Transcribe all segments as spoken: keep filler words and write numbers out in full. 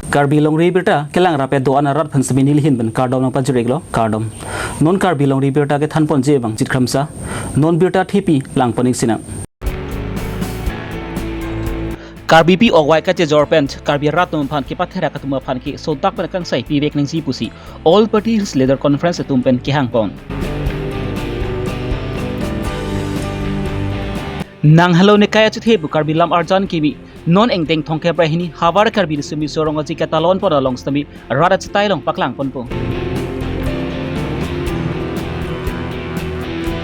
Karbi Longri Abirta kelang rap-et do-an arat aphan semi nelihin pen kardom nangpajir-iklo, kardom. Non Karbi Longri Abirta kethanponji abang Chit Kramsa, non birta thepi langpon-ik sinang. Karbipi ok-wai kachejor pen Karbi arat atum aphan kepatherak atum aphan ke sodak pen kangsai pivek nangji pusi All Party Hills Leader Conference atum pen kehangpon. Nang halo ne kaya chithe pu Karbi Lam Arjan Kimi, non ingdeng thomkep ra hini havar Karbi Riso Miso Rong Aji ketalonpon along sitame rat achetai along paklangponpo.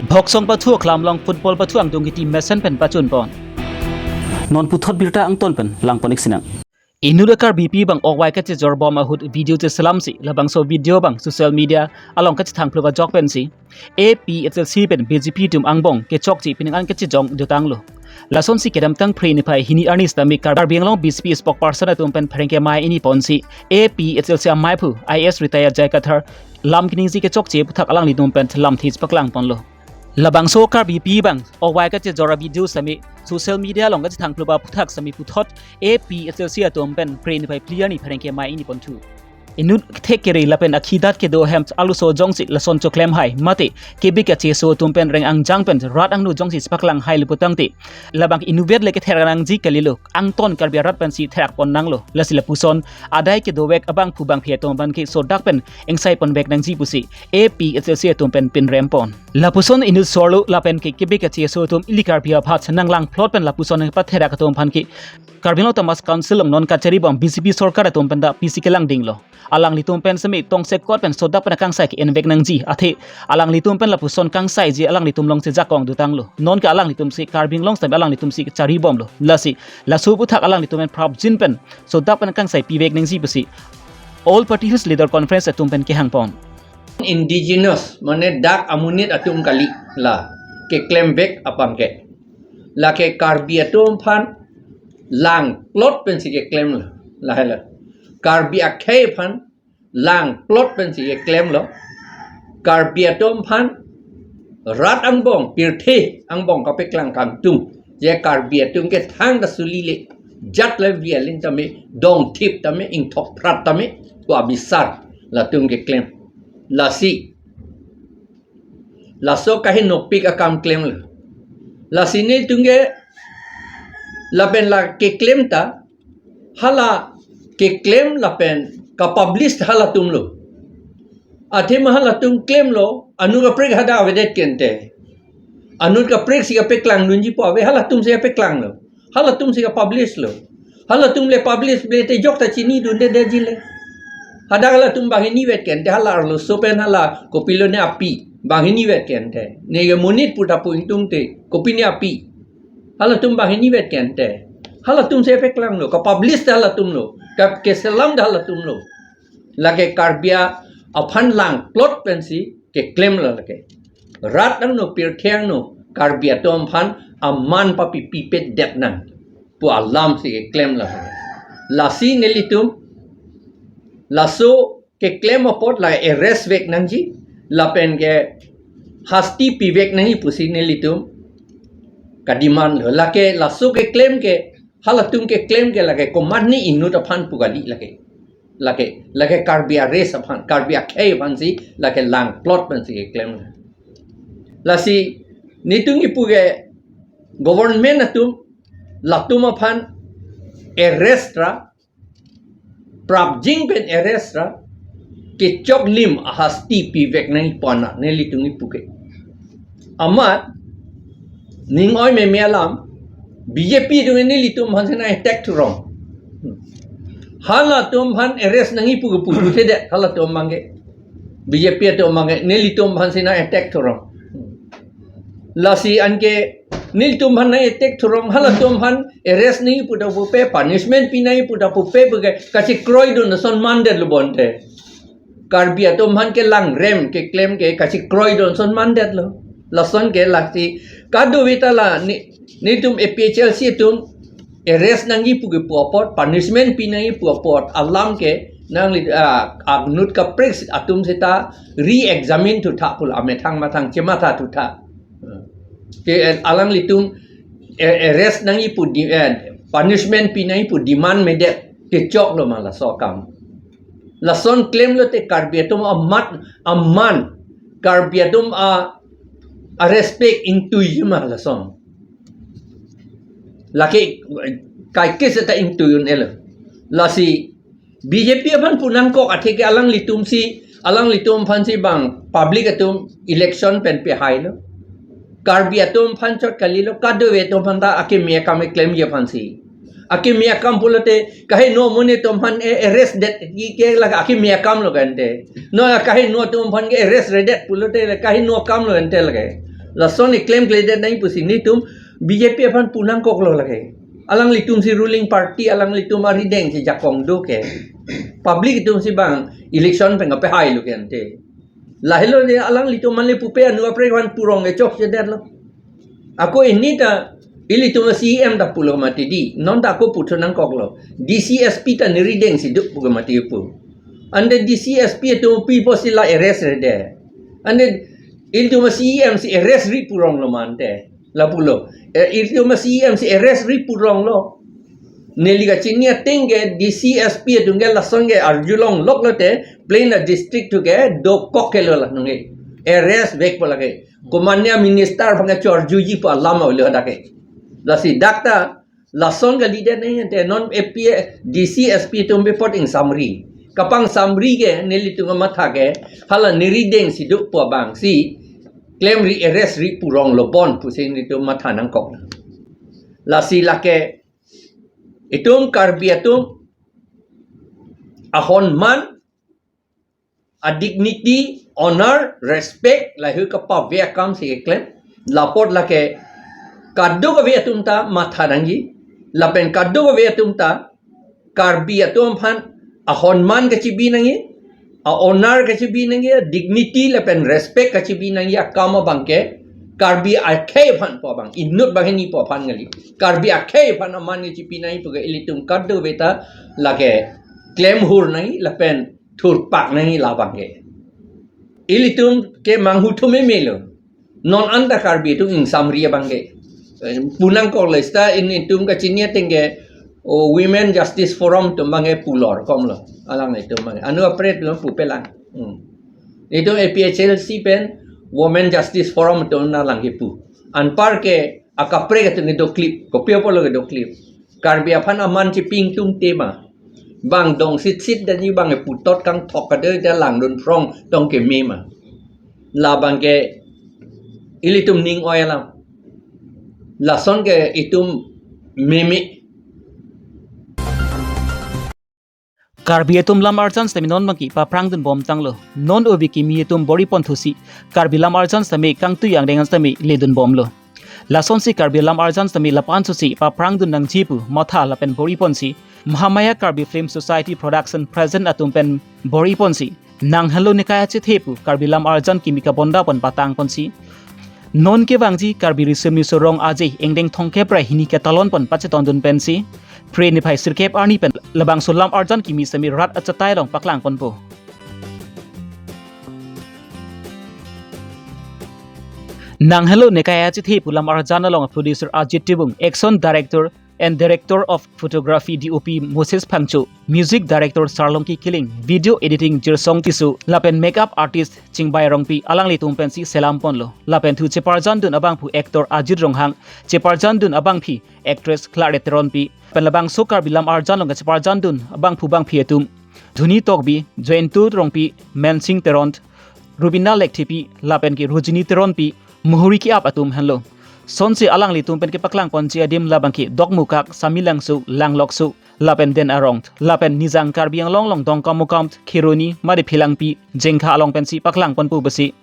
Boksong pathu aklam along football pathu angdung kiti mesen pen pachunpon. Non puthot birta angton pen langpon-ik sinang. Inut a Karbipi abang ok-wai kachejor bom ahut video cheselamsi, labangso video abang social media along kachethangphlup ajok pensi A P H L C pen B J P atum angbong kechokche pining an kachejong dotanglo. Lasonsi kedamtang Phre niphai hini arni sitame Karbi Anglong B J P spokesperson atum pen pherangke amei ingniponsi A P H L C amaiphu I A S retired J I Kathar lam keningje kechokche aphuthak alanglitum pen lamthe chepaklangponlo. Labangso Karbipi abang ok-wai kachejor a-video sitame social media along kachethangphlup aphuthak sitame puthot A P H L C atum pen Phre niphai phli arni pherangke amei ingniponthu. Inut thek kere lapen akhidat kedo ahem arloso jongsi lason choklem hai mate kebe kacheso atum pen reng angjang pen rat angno jongsi chepaklang hailo putangte, labang inutvet le ketherak nangji kalilo, angton Karbi arat pensi therakpon nanglo. Lasi lapuson adai kedovek abangphu bangphi atum aphan ke sodak pen ingsaiponvek nangji pusi A P H L C atum pen pinrempon. Lapuson inut sorlo lapen ke kebe kacheso atum ili Karbi aphan nanglang phlot pen lapuson patherak atum aphan ke Karbi Anglong Autonomous Council along non kachari bom B J P sorkar atum pen ta pisi kelangdinglo. Alanglitum pen semi tongsekot pen sodak pen akangsai ke-envek nangji, athe alanglitum pen lapuson kangsaiji alanglitum alongsi jakong dotanglo. Non ke alanglitumsi Karbi Anglong sitame alanglitumsi kachari bomlo. Lasi laso aphuthak alanglitum pen prapjin pen sodak pen akangsai pivek nangji pusi All Party Hills Leader Conference atum pen kehangpon. Indigenous, mane dak amonit atum kali la keklemvek abang ke. Lake Karbi atum aphan lang phlot pensi keklemlo, lahelo. Karbi akhei aphan lang phlot pensi keklemlo. Karbi atum aphan rat angbong, pirthe angbong kapeklang kangtung. Je Karbi atum ke thangta suli le, jat le vi aling tame, dongthip tame, ingthok phrat tame, ko abisar latum keklem. Lasi laso kahinopik akam klemlo. Lasi nelitum ke lapen la keklem ta, hala keklem lapen kapublish halatumlo. Athema halatum klemlo, anut kaprek hadak avedet kente. Anut kaprek si kapeklang dunji pu ave, halatumsi kapeklanglo. Halatumsi kapublish lo. Halatum le publish le te jokta chinidundedetji le. Hadak halatum banghini vet kente, hala arloso pen hala kopilo ne api banghini vet kente. Ne ke monit pu ta pu ingtungte, kopine api. Halatum banghini vet kente. Halatumsi kapeklanglo, kapublish ta halatumlo, ka keselam ta halatumlo. Lake Karbi aphan lang phlot pensi keklemlo lake. Rat angno, pirthe angno, Karbi atum aphan aman papipipet det nang pu alamsi keklemlo. Lasi nelitum laso keklem apot la arrest vek nangji, lapen ke hasti pivek nangji pusi nelitum kademand lo. Lake laso keklem ke, halatum keklem ke lake komatne inut aphan pu kali lake. Lake, lake Karbi a-race aphan, Karbi akhei aphansi lake lang phlot pensi keklem. Lasi nelitum kipu ke government atum latum aphan arrest ra, prapjin pen arrest ra, kechoklim ahasti pivek nangji pu anat nelitum kipu ke. Amat ning oi meme alam, B J P atum nelitum aphansi nang-attack thurong. Halatum aphan arrest nangji pu ke puthot thedet, halatum abang ke. B J P atum abang ke nelitum aphansi nang-attack thurong. Lasi anke nelitum aphan nang-attack thurong, halatum aphan arrest nangji pu ta pupe, punishment pi nangji pu ta pupe, pu ke kachekroidun ason mandetlo bonte. Karbi atum aphan kelangrem keklem ke kachekroidun ason mandetlo. Lason ke lasi kadokave ta la ne, nelitum A P H L C atum arrest nangji pu kipu apot, punishment pi nangji pu apot alam ke nangli, ah, anut kaprek atum seta re-examine thutha pu la amethang mathang chematha thutha. Ke, eh, alanglitum, eh, arrest nangji pu di, eh, punishment pi nangji pu demand medet. kechoklo ma laso akam. Lason klemlote Karbi atum amat aman, Karbi atum a, a respect ingtuiji ma lason. Lake kaiketa ingtui un-elo. Lasi B J P aphan pu nangkok atheke alanglitumsi, alanglitum aphansi bang public atum election pen pehailo. Karbi atum aphan chot kalilo, kadokave atum aphan ta akimi akam klemji aphansi. Akimi akam pulote kaheno amonit atum aphan e-, arrest det ke, ke lake akimi akamlo ke ante. Non kaheno atum aphan ke arrest redet pulote le kaheno akamlo ante lake. Lason klemkledet nangji pusi nelitum B J P aphan pu nangkoklo lake. Alanglitumsi ruling party, alanglitum aridengsi jakong do ke. Public atumsi bang election pen kapehailo ke ante. Lahelo le alanglitum manle pupe anu apre aphan purong ke chokchedetlo. Ako ini ta ilitum C E M ta pulo mati di. Non ta ako puthu nangkoklo. D C S P ta neridengsi duk pu ke mati pu. Ante D C S P atum pi pusi la arrest rede. Ante ilitum C E M si arrest ri puronglo ma ante. Lapulo. E, ilitum C E M si arrest ri puronglo. Neli kachini ateng ke D C S P atum ke lason ke arjulongloklote plain a district thu ke dokok kelo la nunge. Arrest vekpo lake. Komatne minister aphan ke chorjuji pu alam avelo dak ke. Lasi dak ta lason kalidet nangji ante non A P A, D C S P atum bepot ingsamri. Kapangsamri ke nelitum amatha ke hala neridengsi duk pu abangsi klemri arrest ri puronglo bon pusi nelitum matha nangkok. Lasi lake itum Karbi atum ahonman, a dignity, honor, respect, lahei kapave akamsi keklem. Lapot lake kadokave atum ta matha nangji. Lapen kadokave atum ta Karbi atum aphan ahonman kachibi nangji, a honor kachibi nangji, a dignity lapen respect kachibi nangji akam abang ke Karbi akhei aphan pu abang, inut banghini pu aphan kali. Karbi akhei aphan aman kachibi nangji pu ke ilitum kadokave ta lake klemhur nangji lapen thurpak nangji labang ke. Ilitum ke manghu thu memelo. Non anta Karbi atum ingsamri abang ke. Eh, pu nangkoklo seta ilitum kachini ateng ke, o, Women Justice Forum atum abang ke pulor komlo. Alanglitum abang ke. Anu apre atum pupelang. Hmm. Itum A P H L C pen Women Justice Forum atum nanglang kepu. Anpar ke akaprek atum kedoklip. Kopi apotlo kedoklip. Karbi aphan aman chipingtungte ma. Bang dong sitsit dan ni bang putot kangthok kade ja langdun phrong tong keme ma. Labang ke ilitum ning oi alam. Lason ke itum meme. Karbi atum lam arjan sitame non abangke paphrangdun bomtanglo. Non ove kimi atum bor-iponthusi Karbi lam arjan sitame kangtui angdeng sitame ledun bomlo. Lasonsi Karbi lam arjan sitame lapu-an susi paphrangdun nangji pu matha lapen bor-iponsi Mahamaya Karbi Film Society Production present atum pen bor-iponsi nanghenlo nekai achethe pu Karbi lam arjan kimi kabonda pon patangponsi non kevangji Karbi Riso Nimso Rong Aje ingdeng thomkep ra hini ketalon pon pachetongdun pensi Phre niphai sirkep arni pen labangso lam arjan kimi sitame rat achatai along paklangponpo. Nanghenlo nekai achethe pu lam arjan along producer Ajit Tibung, action director and director of photography D O P Moses Phangcho, music director Sarlongki Killing, video editing Jirsong Tisso, lapen makeup artist Chingbai Rongpi alanglitum pensi selamponlo. Lapen thu cheparjandun abangphu actor Ajit Ronghang, cheparjandun abangphi actress Claret Teronpi, pen labangso Karbi lam arjan along kacheparjandun abangphu bangphi atum Dhoni Tokbi, Joyento Rongpi, Mensing Teron, Rubina Lekthepi, lapen ke Rujini Teronpi, Muhuri Ki-ap atum henlo. Sonsi alanglitum pen kepaklangponji adim labangke Dokmukak, Samelangso, Langlokso, lapen Den Arong, lapen Nijang Karbi Anglong along Dongkamukam, Kheroni, mate Phelangpi, Jengkha along pensi paklangponpo pusi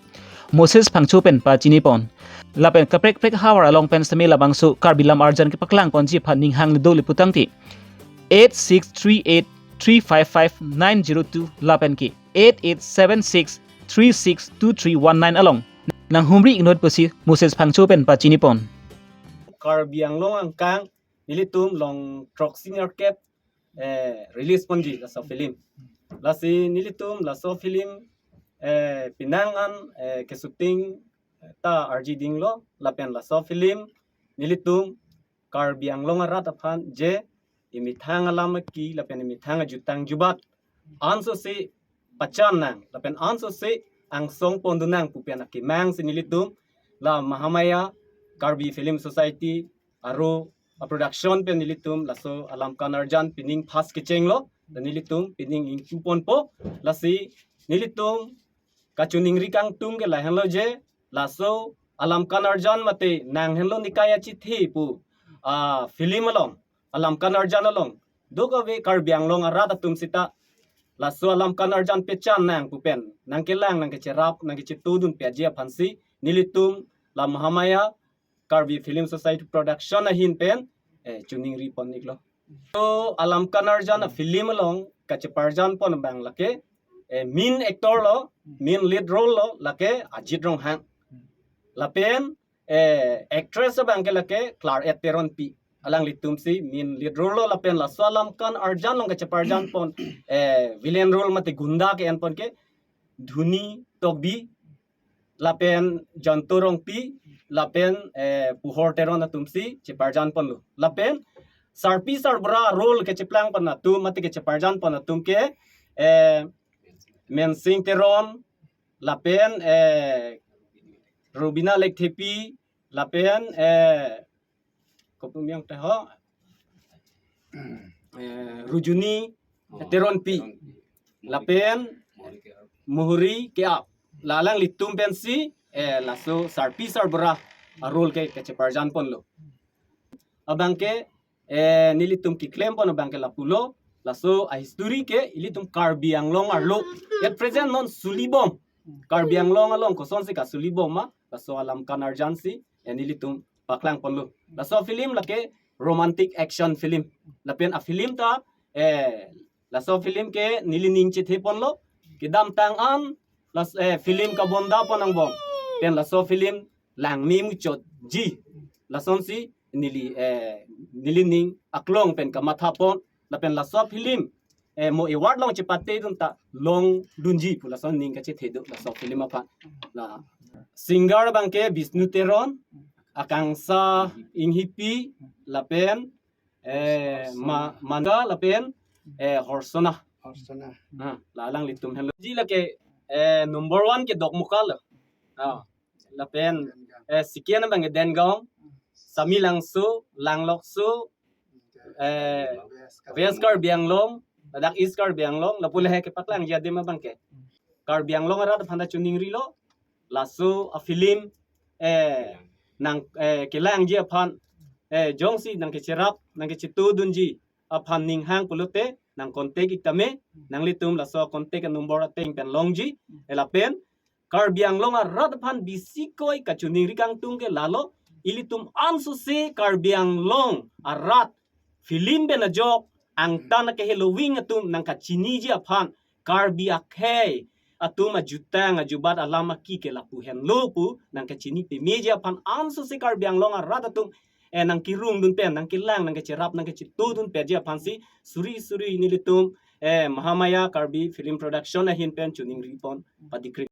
Moses Phangcho pen pachinipon. Lapen kaprek kaprek havar along pen sitame labangso Karbi lam arjan kepaklangponji aphan ning hangdo le putangte eight six three eight three five five nine zero two lapen ke eight eight seven six three six two three one nine along nanghumri inut pusi Moses Phangcho pen pachinipon. Karbi Anglong angkang nelitum long throksi nerkep, eh, release ponji laso film. Lasi nelitum laso film, eh, penang an, eh, ke shooting, eh, ta arjidinglo lapen laso film nelitum Karbi Anglong arat aphan je emethang alam aki lapen emethang ajutang jubat ansose pachan nang lapen ansose angsong pondun nang pu pen akemang si nelitum la Mahamaya Karbi Film Society aro a production pen nelitum laso Alamkan Arjan pining first kechenglo, dan nelitum pining ingpu ponpo, lasi nelitum kachiningri kangtung ke lahenlo je, laso Alamkan Arjan mate Nang Henlo Nikai Achethe pu a film along, Alamkan Arjan along, duk ave Karbi Anglong arat atum sita laso Alamkan Arjan pachan nang pu pen nangkelang, nangkecherap, nangkechetudun peji aphansi nelitum la Mahamaya Karbi Film Society production ahin pen eh, chiningri pon iklo. So Alamkan Arjan a film along kacheparjan pon abang lake eh, main actor lo, main lead role lo lake Ajit Ronghang. Lapen eh, actress abang ke lake Claret Teronpi. Alanglitum si main lead role lo, lapen laso Alamkan Arjan along kacheparjan pon eh, villain role mate gunda ke-en pon ke Dhuni Tokbi, lapen Janto Rongpi, lapen eh, Puhor Teron atum si cheparjan ponlo. Lapen sarpi sarbura role kecheplang pon atum mate kecheparjan pon atum ke eh, Mensing Teron, lapen eh, Rubina Lekthepi, lapen eh, kopumyang teho eh, Rujuni Teronpi, lapen Muhuri Keap. La alanglitum pensi eh, laso sarpi sarbura a role ke kacheparjan ponlo. Abang ke eh, nelitum keklem pon abang ke lapulo, laso a history ke ilitum Karbi Anglong arlo at present non sulibom. Karbi Anglong along kosonsi kasulibom ma, laso Alamkan Arjan si eh, nelitum paklang ponlo. Laso film lake romantic action film. Lapen a film ta eh, laso film ke neli ning chethe ponlo, kedamtang an las eh, film kabonda pon angbong pen laso film langme muchotji, lasonsi neli eh, neli ning aklong pen kamatha pon, lapen laso film eh, mo award along chepatedun ta longdunji pu lason ning kachethe do laso film aphan. La singer abang ke Bishnu Teron, Akangsha Enghipi, lapen eh, Ma Manga, lapen eh, Horsona. Horsona. Ha, la alanglitum henlo. Ji lake eh, number one ke Dokmoka lo. Ah, lapen eh, second abang ke Dengaon, Samelangso, Langlokso, eh, West Karbi Anglong, ladak East Karbi Anglong, lapu lahai kepaklangji adim abang ke Karbi Anglong arat aphan ta chiningrilo, laso a film eh, nang eh, kelangji aphan eh, jongsi nangkecherap, nangkechetudunji aphan ning hang pulote nang contact ik tame, nanglitum laso contact number ateng pen longji, eh, lapen Karbi Anglong arat aphan bisikoi kachiningri kangtung ke lalo, ilitum ansose Karbi Anglong arat film pen ajok angtan ke heloving atum nangkachiniji aphan, Karbi akhei atum ajutang ajubat alam aki ke lapu henlo pu nangkachini pemeji aphan ansose Karbi Anglong arat atum eh, nangkerungdun pen, nangkelang, nangkecherap, nangkechetudun peji aphansi suri suri nelitum eh, Mahamaya Karbi Film Production ahin pen chiningri pon padikri.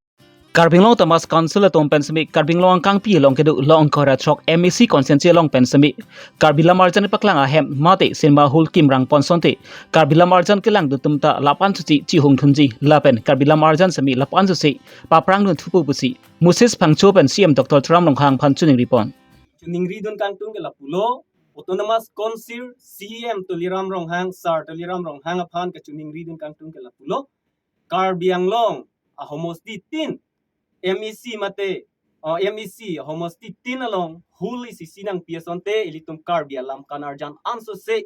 Karbi Anglong Autonomous Council atum pen semi Karbi Anglong angkangpi along kedo long kora throk M A C constituency along pen semi Karbi Lam Arjan paklang ahem mate cinema hall kimrang pon sonte Karbi Lam Arjan kelangdun atum ta lapu-an suchi chihungdunji lapen Karbi Lam Arjan semi lapu-an suchi paprangdun thupo pusi Moses Phangcho pen C M Doctor Tuliram Ronghang aphan chiningri pon. Chiningridun kangtung ke lapulo, Autonomous Council C M Tuliram Ronghang, Sir Tuliram Ronghang aphan kachiningridun kangtung ke lapulo, Karbi Anglong ahomosti tin, M A C mate, uh, M A C ahomosti tin along hall isi isi nangpi asonte ilitum Karbi Alamkan Arjan ansose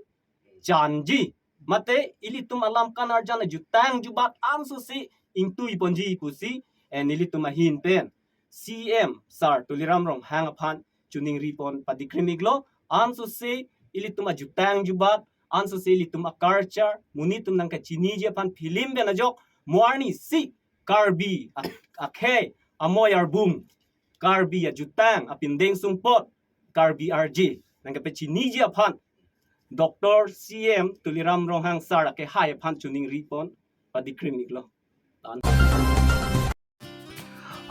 chanji, mate ilitum Alamkan Arjan ajutang jubat ansose ingtui ponji pusi eh, nelitum ahin pen C M Sir Tuliram Ronghang aphan chiningri pon padikrim iklo, ansose ilitum ajutang jubat, ansose ilitum a culture, monit atum nangkachiniji aphan film pen ajok, mo arnisi Karbi a-, akhei, amoi arbung, Karbi ajutang, apindeng sumpot, Karbi arje nangkepachiniji aphan Doctor C M Tuliram Ronghang Sir akehai aphan chiningri pon padikrim iklo.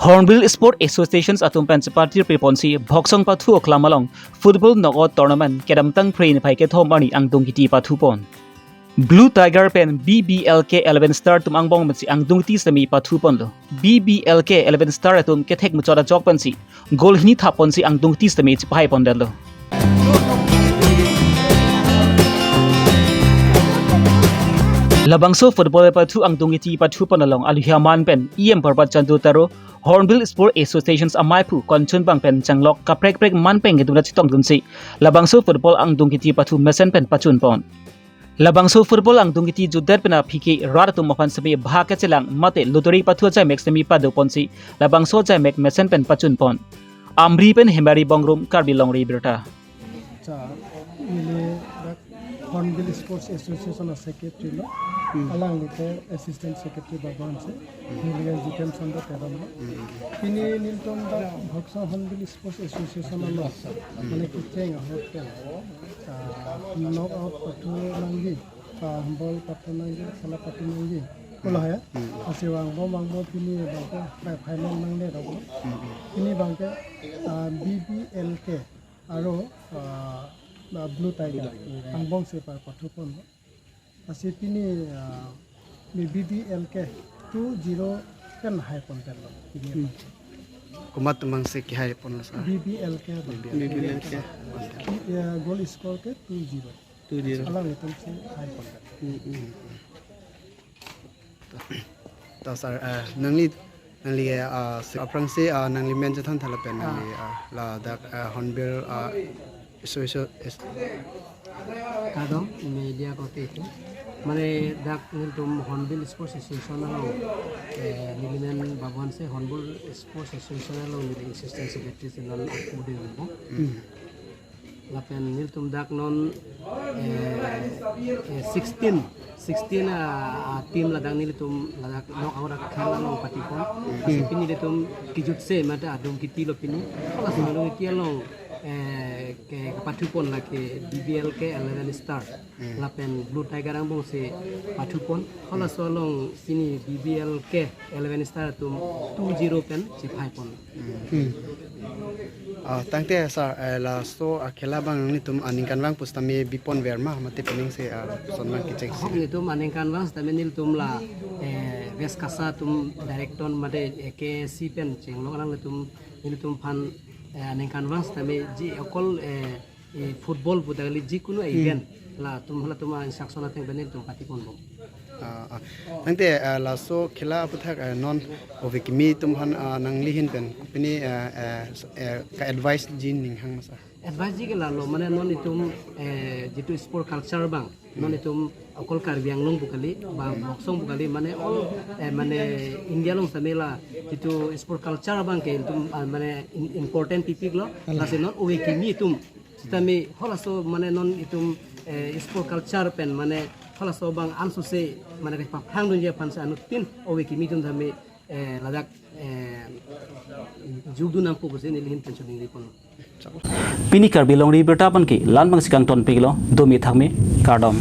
Hornbill Sport Associations atum pen chepatir piponsi Bhoksong pathu oklam along football knockout tournament kedamtang Phre niphai kethom arni angdung kiti pathupon. Blue Tiger pen B B L K eleven Star atum angbong pensi angdung kiti semi pathuponlo. B B L K eleven Star atum kethek muchot ajok pensi goal hini thapponsi angdung kiti semi chepahai pondetlo. Labangso football pathu angdung kiti pathupon along aluhi aman pen E M Parbat Chandu Taro, Hornbill Sport Associations amaiphu konchun bang pen changlok kaprek prek man pen keduna chetongdunsi labangso football angdung kiti pathu mesen pen pachunpon. Labangso football angdung kiti jutdet pen aphi ke rat atum aphan semi bhag kechelang mate lottery pathu ajaimek semi padoponsi labangso ajaimek mesen pen pachunpon. Amri pen Hemari Bongrung, Karbi Longri Birta. Acha, neli dak Hornbill Sports Association a secretary lo, Hmm. alangli ke assistant secretary Bhaban si, Hmm. neli ke Jitem Sanda Tedam lo. Hmm. Pini nelitum dak Bhoksong Hornbill Sports Association along, Hmm. mane kecheng ahut pen, ah, knockout pathu nangji, ah, ball pathu nangji, khela pathu nangji. Pulo ya, Hmm. lasi vangbom vangbom pini abang ke final nangle dok lo. Hmm. Pini abang ke, ah, B B L K aro, ah, ah, Blue Tiger, Blue Tiger. angbong si par pathupon lo. Lasi pini, ah, B B L K two zero pen haipondet lo pini. Hmm. Komat atum si kehaiponlo, sir? B B L K abang. B B L K. Ya, goal score ke two zero. Two zero. Alanglitum si haipondet. Hmm, hmm. To, sir, ah, nangli, nangli, ah, si aphrangsi, ah, nangli men chethan tha lapen Ah. nangli, ah, ladak, ah, Hornbill, ah, Association, is- Kardom, media korte. Mane dak nelitum Hornbill Sports Association along, eh, neli men Bhaban si Hornbill Sports Association along neli assistant secretary si non aku de bo. Hmm. Lapen nelitum dak non, eh, eh, sixteen, sixteen a, a team ladak nelitum ladak knockout akhel along patipon. Lasi Hmm. pini nelitum kejutse mate adung kiti lo pini. Lasi adung kiti along, eh, ke, kepathupon lake B B L K eleven Star. Hmm. Lapen Blue Tiger angbong si pathupon. Halaso along pini B B L K eleven Star atum two zero pen chephaipon. Hmm. Ah, tangte sir, eh, laso akhela abang nelitum aningkanvang pusitame biponver ma mate pining si, ah, son abang kecheng si. Ahok nelitum aningkanvang sitame nelitum la, eh, West Kasa atum director mate, eh, K A C pen chenglok alanglitum nelitum aphan, eh, aningkanvang sitame ji okol, eh, eh, football puta kali jikunu Hmm. event latum halatum a instruction ateng pen nelitum patiponbom. Ah, ah. Tangte, ah, laso khela aputhak, ah, non ove kimi atum aphan, ah, nangli ahin pen pini, ah, ah, s-, eh, ka-advice ji ning hang ma, sir? Advice ji ke lalo, mane non itum, eh, jitu sport culture abang, non Hmm. itum okol Karbi Anglong pu kali, ba Hmm. Bhoksong pu kali, mane all, eh, mane India along sitame la jitu sport culture abang ke itum, ah, mane in-, important pipiklo, Alah. lasi non ove kimi atum sitame halaso mane non itum, eh, sport culture pen mane halaso abang ansose mane kepaphangdunji aphan si anuttin ove kimi atum sitame, eh, ladak, eh, jukdun nangpo pusi neli ahin pen choningri pon. Pini Karbi Longri Birta pen ke la-an abang si kangtonpiklo, dome thakme, kardom.